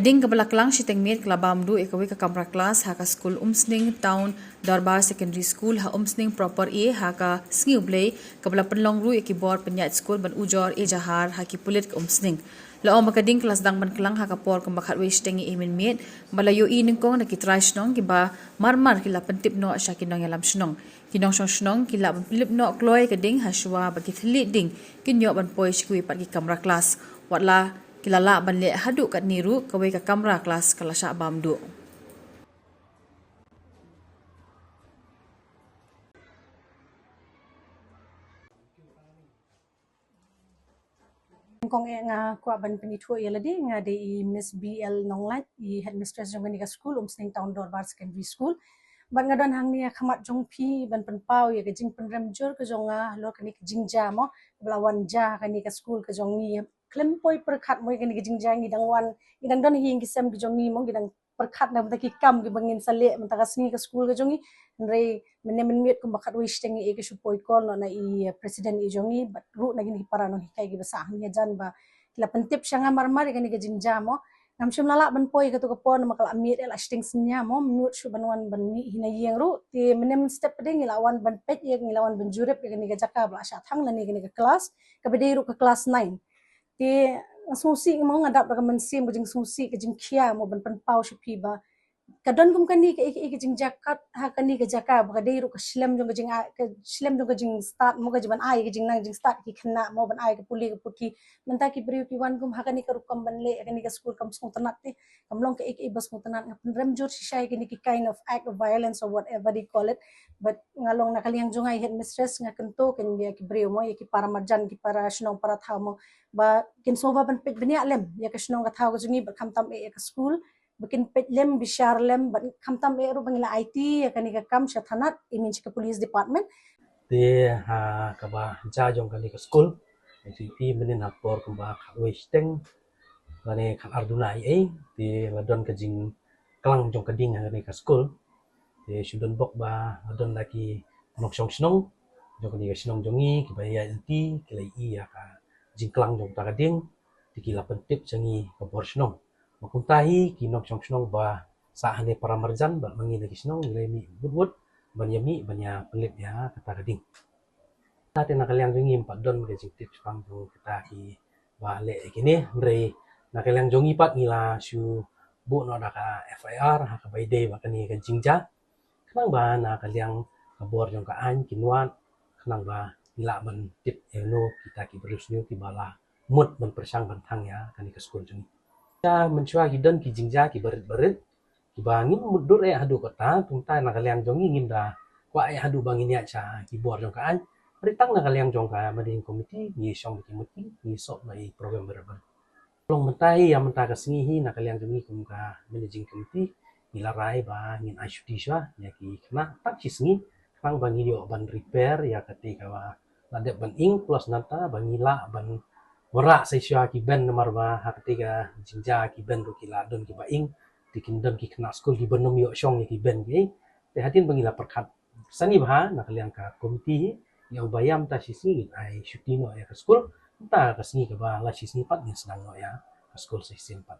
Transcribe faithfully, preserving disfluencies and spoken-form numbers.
Ding kaba la klang shiteng miet ka la bam duh ïa kawei ka kamra klas ha ka skul Umsning Town Dorbar Secondary School ha Umsning Proper A ha ka Sngi U Blei, kaba la pynlong ruh ïa ki bor pynïaid skul ban ujor ejahar ha ki pulit ka Umsning. La ong ba ka ding ka la sdang ban klang ha ka por kumba khatwei shiteng ïa i mynmiet, ba la ïohi nyngkong na ki trai shnong kiba mar mar ki la pyntip noh sha ki nongïalam shnong. Ki nongshong shnong ki lah ban pynlip noh kloi ka ding ha shuwa ba ki thylliej ding kin ïoh ban poi sha kiwei pat ki kamra klas. Wat la ki la lah ban leh haduh katne ruh, kawei ka kamra klas ka la shah bam duh. Kong eh, nga kwah ban pynithuh ïa lade, nga dei i Miss B L Nonglait, i headmistress jong kane ka skul, Umsning Town Dorbar Secondary School. Bad nga don hangne ha khmat jong phi ban pynpaw ïa ka jingpynrem jur ka jong nga halor kane ka jingjia mo, ba la wan jia kane ka skul ka jong ngi. Khlem poi pyrkhat mo ïa kane ka jingjia, ngi dang wan, ngi dang don hi ïa ki sem ka jong ngi mo, ngi dang pyrkhat na bynta ki kam kiba ngin sa leh mynta ka sngi ka skul ka jong ngi. Hynrei mynne mynmiet kumba khatwei shiteng ïa ka shu poi call noh na i, eh, president i jong ngi bad ruh na kine ki para nonghikai kiba sah hangne hajan ba ki la pyntip sha nga mar mar ïa kane ka jingjia mo. Ngam shym la lah ban poi ïa kato ka por namar ka la miet eh la shiteng synñia mo, mut shuh ban wan ban mih hi na ïing ruh. Te mynne mynstep pat de ngi la wan ban peit ïa, ngi la wan ban jurip ïa kane ka jaka ba la shah thang lane kane ka klas, kaba dei ruh ka klas nine. Te nga sngewsih mo, nga dap da ka mynsiem ka jingsngewsih, ka jingkhia mo ban pynpaw sha phi ba ka don kum kane ka, ka, ka jingjia kat ha kane ka jaka ba ka dei ruh ka shlem jong ka jing, ka shlem jong ka jingstad mo, ka jingban ai ka jingnang jingstad ki khynnah mo, ban ai ka pule ka puthi. Mynta ki briew ki wan kum ha kane ka rukom ban leh ha kane ka skul kam sngewtynnat te, kam long kaei kaei ba sngewtynnat. Nga pynrem jur shisha ïa kine ki kind of act of violence or whatever they call it. But nga long na ka liang jong nga i headmistress, nga kyntu kein ïa ki briew mo, ïa ki para marjan, ki para shnong para thaw mo, ba kin sngewbha ban peit bniah lem ïa ka shnong ka thaw ka jong ngi, bad khamtam eh ïa ka skul, ba kin peit lem, bishar lem, bad khamtam eh ruh ba ngi la aiti ïa kane ka kam sha thanat, I mean sha ka police department. Te ha kaba jia jong kane ka skul, te phi mynnin ha por kumba khatwei shiteng lane khatar duna ei ei, te la don ka jingklang jong ka ding ha kane ka skul. Te shu don bok ba la don la ki nongshong shnong jong kane ka shnong jong ngi kiba ïaid lynti, ki la ïohi ïa ka jingklang jong kata ka ding, te ki la pyntip sha ngi ka bor shnong. Ba kumta hi ki nongshong shnong ba sah hangne para marjan bad ma ngi na ki shnong ngi la mih wut wut ban ïa mih ban ïa pynlip ïa kata ka ding. Te na ka liang jong ngi ym pat don ka jingtip shaphang jong kita kiba leh ïa kine, hynrei na ka liang jong ngi pat ngi la shu buh noh da ka F I R ha kaba ïadei bad kane ka jingjia, khnang ba na ka liang ka bor jong ka aiñ kin wad, khnang ba ngi lah ban tip ïa no kita ki briew sniew kiba la mut ban pyrshang ban thang ïa kane ka skul jong ngi. Te mynshuwa ki don ki jingjia kiba rit ba rit kiba ngim mutdur eh haduh katta, te mynta na ka liang jong ngi ngim da kwah eh haduh ba ngin ïaid sha ki bor jong ka aiñ. Hynrei tang na ka liang jong ka managing committee ngi shong da ki mut ki, ngi sop na i program ba rit ba rit. Long mynta hi, ïa mynta ka sngi hi na ka liang jong ngi kum ka managing committee ngi la rai ba ngin ai shuti shuwa ïa ki khynnah tang shi sngi, khnang ba ngi ïoh ban repair ïa kata kaba la dep ban ing, plus nangta ba ngi lah ban wanrah sa shuwa ki bench, namar ba ha kata ka jingjia ki bench ruh ki la don kiba ing, te kin don ki khynnah skul kiba nym ïoh shong ïa ki bench ki. Te hadien ba ngi la pyrkhat sani bha na ka liang ka committee hi, ngi ong ba ïa mynta shi sngi ngin ai shuti noh ïa ka skul, mynta ka sngi kaba la shi sngi pat ngin sdang noh ïa ka skul sa shisien pat.